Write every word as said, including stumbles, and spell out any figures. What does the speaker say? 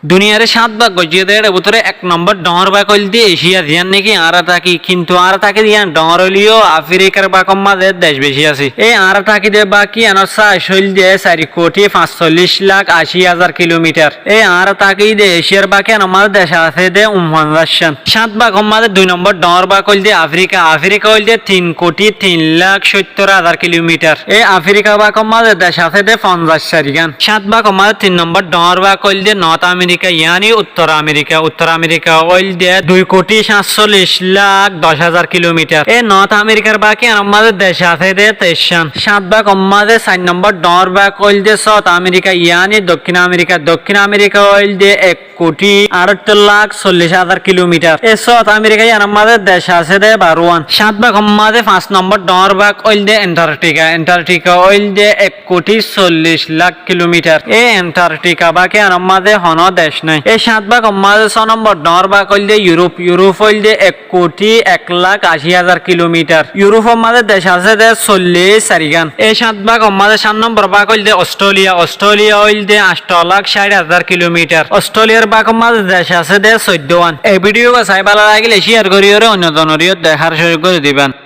Duniyare cáñt bák goijjé dé, ér bútore ek nombor dhoóñr bák óilde Ecía, ziyán néki añára táki, kintu añára táki de yían dhoóñr óileyo Afirikár bákor mazé dec beci asé. E añára táki de bák yíanor sáis óilde sair kuthí fañssollic lák ací házar kilomitar. E añára táki de Ecíar bák yíanor mazé dec asé de unfonsác cán. Cáñt bákor mazé dui nombor dhoóñr bák óilde Afirika. Afirika óilde tin kuthí tin lák cóttor házar kilomitar. E Afirika bákor mazé dec asé de fonzaic sairgán. Cáñt bákor mazé tin nombor dhoóñr bák óilde North Amerika, yaáni Uttor Amerika. Uttor Amerika óilde dui kuthí cáñtsollic lák doc házar kilomitar. E North Amerikar bák yíanor mazé dec asé de teic cán. Cáñt bákor mazé sair nombor dhoóñr bák óilde South Amerika, yaáni Dokkín Amerika. Dokkín Amerika óilde ek kuthí añçáitto lák sollic házar kilomitar. E South Amerika yíanor mazé dec asé de barówan. Cáñt bákor mazé fañs nombor dhoóñr bák óilde Antarktika. Antarktika óilde ek kuthí sollic lák kilomitar. E Antarktika bák yíanor mazé honó dec nái. E cáñt bákor mazé só nombor dhoóñr bák óilde Yurop. Yurop óilde ek kuthí ek lák ací házar kilomitar. Yurófor mazé dec asé de sollic sairgán. E cáñt bákor mazé cáñt nombor bák óilde Ostróliya. Ostróliya óilde añctho lák cáit házar kilomitar. Ostróliar bákor mazé dec asé de soiddówan. E bídhiyo gán sai bála lagilé cíyar goríyoré oinno zonoríyo dehár cúzug gorí diban.